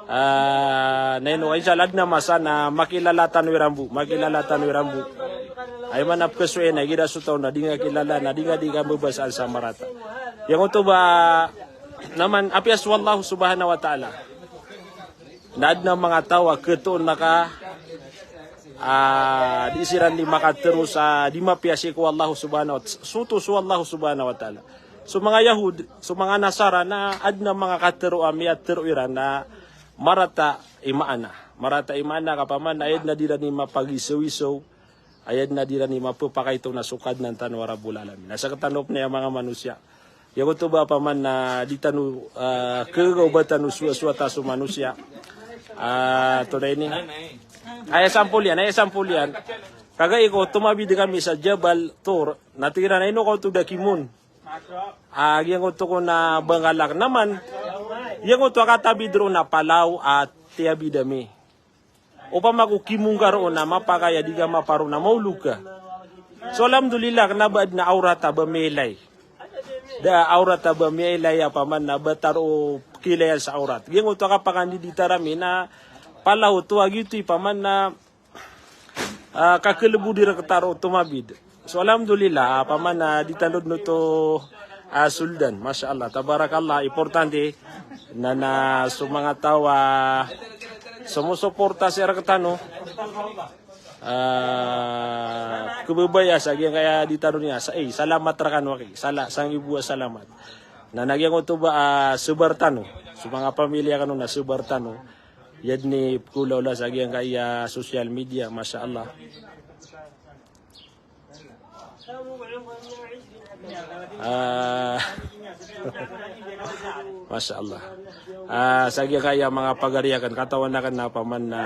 Ah, na ino, insha Allah, adn a masa na makilala tano iran bo, makilala tano iran bo. Aya maana pkhasowa na igira so taw na di nga kilala, na di nga di ka mbabasaan sa marata. Giyangkoto ba, na man, apiya so Allah subhanahu wa ta'ala. Na adn a manga taw a khatoon na ka, ah, di siran di makatharo sa di mapiya sii ko Allah subhanahu wa ta'ala. Soto so Allah subhanahu wa ta'ala. So manga Yahud, so manga Nasara na adn a manga katharo a miyatharo iran na marata i maana. Marata i maana ka opama na aya dn a di iran i mapagisawisaw, aya dn a di iran i mapphakaito na so Kadnan tano a Rabbul Alamin. Na sktano pn aya manga manosiya. Giyangkoto ba opama na di tano, ah, khagaga o ba tano sowasowata so manosiya. Ah, antonaa ini. Aya sampol iyan, aya sampol iyan. Kagai ko tomabid kami sa Jabal Tur, na tig iran a ino ka oto da kimon. Ah, giyangkoto ko na Bangkalak. Na man, giyangkoto a katabid roo na palaw a tiyabid ami. Opama ko kimon ka roo na mapakay a di ka maparo na maolog ka. So alhamdulillah, kna ba adn a awrat a ba miyailay. Da awrat a ba miyailay a opama na ba taro kilayan sa awrat. Giyangkoto a kapakandidita rami na palaw oto a giyoto i opama na, ah, kakhlbodi rktano o tomabid. So alhamdulillah, ah, opama na di tano dn oto, ah, soldan. Masha Allah, tabarakallah, importante na, na so manga taw a somosoporta sii rktano. Ah, kababaya sa giyangkaya di tano niyan sa, eh, salamat rkano aki. Sala-, sanggibo a salamat. Na, na giyangkoto ba, ah, sabar tano. So manga pamilya kano na sabar tano. Aya dn i pkhaolaola sa giyangkaya social media, masha Allah. Ah, masha Allah. Ah, sa giyangkaya manga pagari akn, katawan akn na opama na,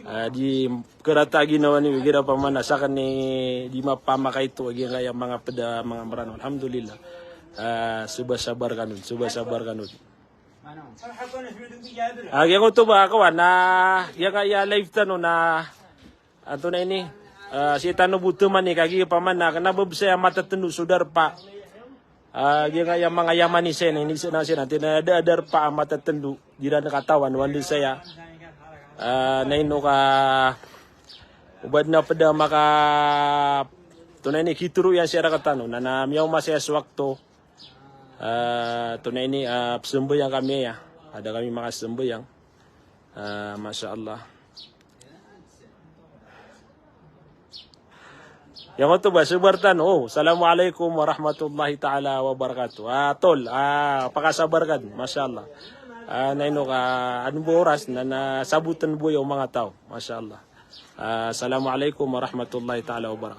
ah, di karata a ginawa niyo igira opama na sakn i di mapamakaito a giyangkaya manga pd a manga Mranaw. Alhamdulillah. Ah, sabar-sabar kano, sabar-sabar kano. Ah, giyangkoto ba, kawan, na giyangkaya live tano na, antonaa ini, ah, sii tano bo tmani kagiya opama na kna ba bs aya matatndo so darpa. Ah, giyangkaya manga Yamani saya na ini, saya na, saya na, tig iran a da a darpa a matatndo, di iran katawan, wanda saya. Ah, na ino ka, o ba dn a pd a maka, antonaa ini, kitharo iyan sii rktano, na, na miyaoma saya so wakto. Ah, antonaa ini, ah, pzambayang kami aya. Ada kami makasambayang. Ah, masha Allah. Giyangkoto ba, sabar tano. Oh, assalamualaikum warahmatullahi taala wabarakatuh. Ah, tol, ah, pakasabar kan. Masha Allah. Ah, na ino ka, adn bo oras na, na sabotn bo iyo manga taw. Masha Allah. Ah, assalamualaikum warahmatullahi taala wabarakatuh.